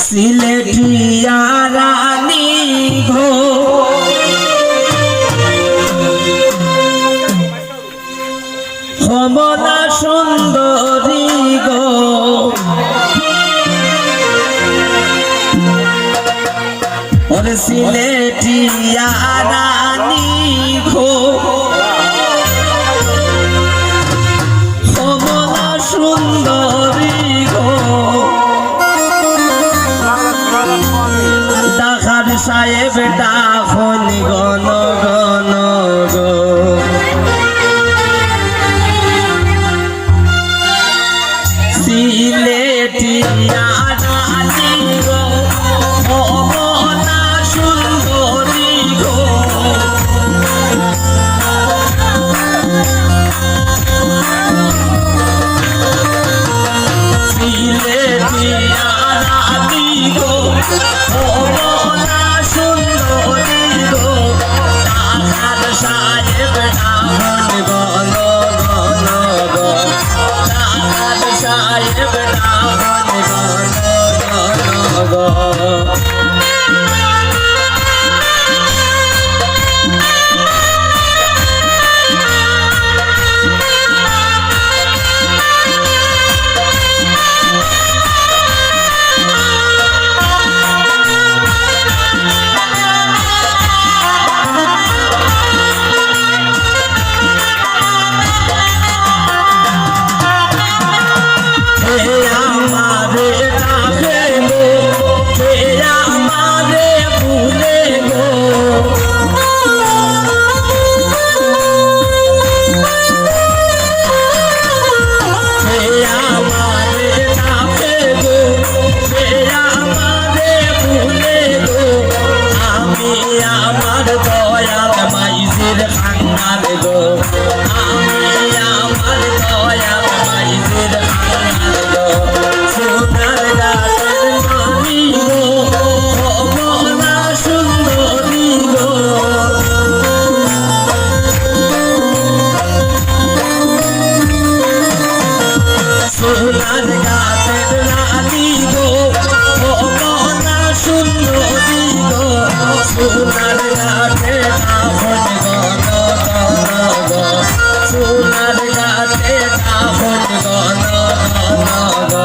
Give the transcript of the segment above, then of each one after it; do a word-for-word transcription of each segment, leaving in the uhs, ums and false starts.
সিলেটিয়া রানী গো, কমলা সুন্দরী গো, ওরে সিলেটিয়া রানী গো, কমলা সুন্দরী গো। ঢাকার সাহেব ডাকইন ঘন ঘন গো। সিলেটিয়া রানী গো, কমলা সুন্দরী গো। সিলেটিয়া রানী গো, কমলা সুন্দরী গো, ঢাকার সাহেব ডাকইন ঘন ঘন গো, ঢাকার সাহেব ডাকইন ঘন ঘন গো। কে আমারে ডাকে গো, কে আমারে ভুলে গো। কে আমারে ডাকে গো, কে আমারে ভুলে গো। আমি আমার দয়াল মাইজির খান্দান গো। আমি আমার দয়াল মাইজির খান্দান গো। সোনার গাছের মানি গো, কমলা সুন্দরী গো। সোনার গাছের রানী গো, কমলা সুন্দরী গো, সোনার গাছে দাফন গো, গো, গো, গো, সোনার গাছে দাফন গো, গো, গো, গো।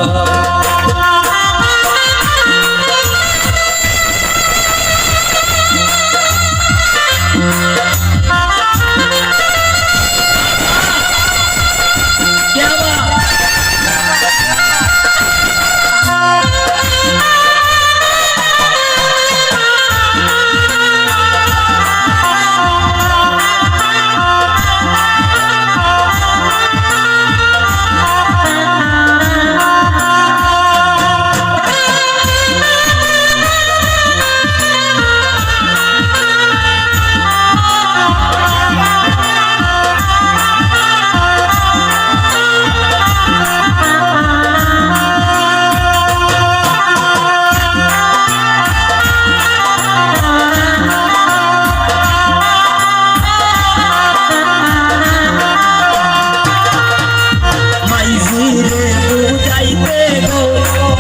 মাইজিরে বুঝাইতে গো,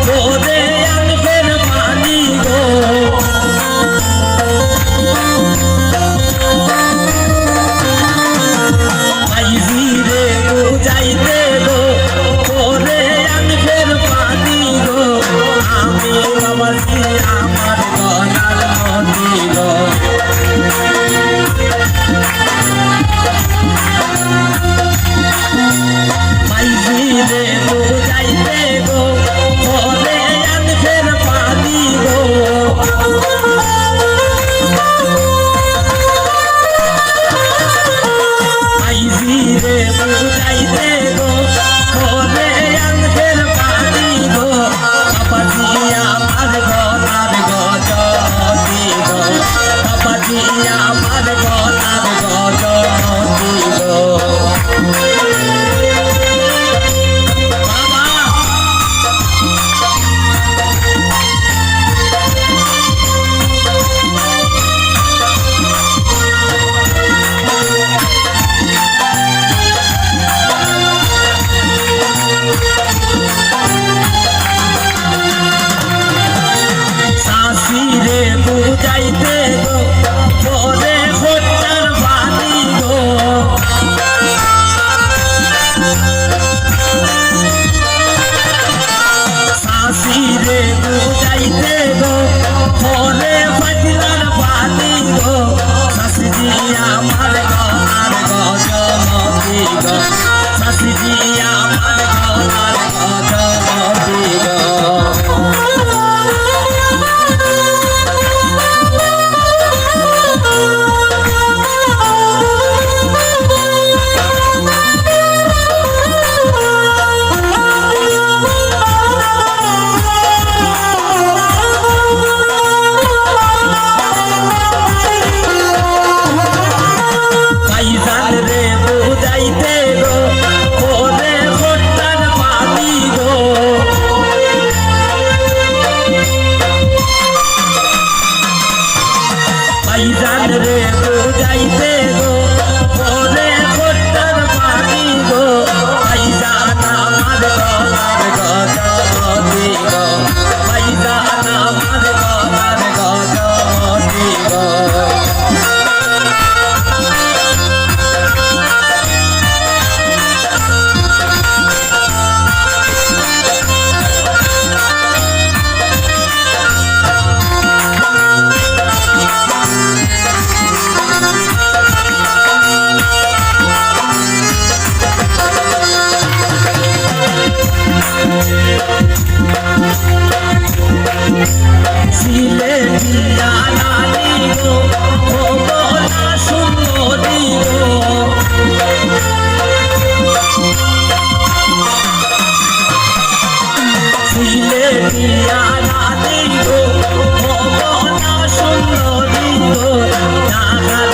তোরে আনবের পানি গো। মাইজিরে বুঝাইতে গো, তোরে আনবের পানি গো। আমি বাবাজি আমার দয়াল মতি গো। মাইজিরে বুঝাইতে গো, তোরে আনবের পানি গো। মাইজিরে বুঝাইতে গো, তোরে আনবের পানি গো। বাবাজি আমার গো। রে বুঝাইতে গো, ওরে পাগলার পাতি গো, শাশুড়ি আমার গলার গজমতি গো, শাশুড়ি আমার গলার গজমতি গো। ভাইজান রে বুঝাইতে গো, ওরে খোট্টার পাতি গো। ভাইজান রে বুঝাইতে গো, ওরে খোট্টার পাতি গো। ভাইজান আমার গলার গজমতি গো, ভাইজান আমার গলার গজমতি গো। সিলেটিয়া রানী গো, ও গলা সুন্দরী গো। সিলেটিয়া রানী গো, ও গলা সুন্দরী গো। ঢাকার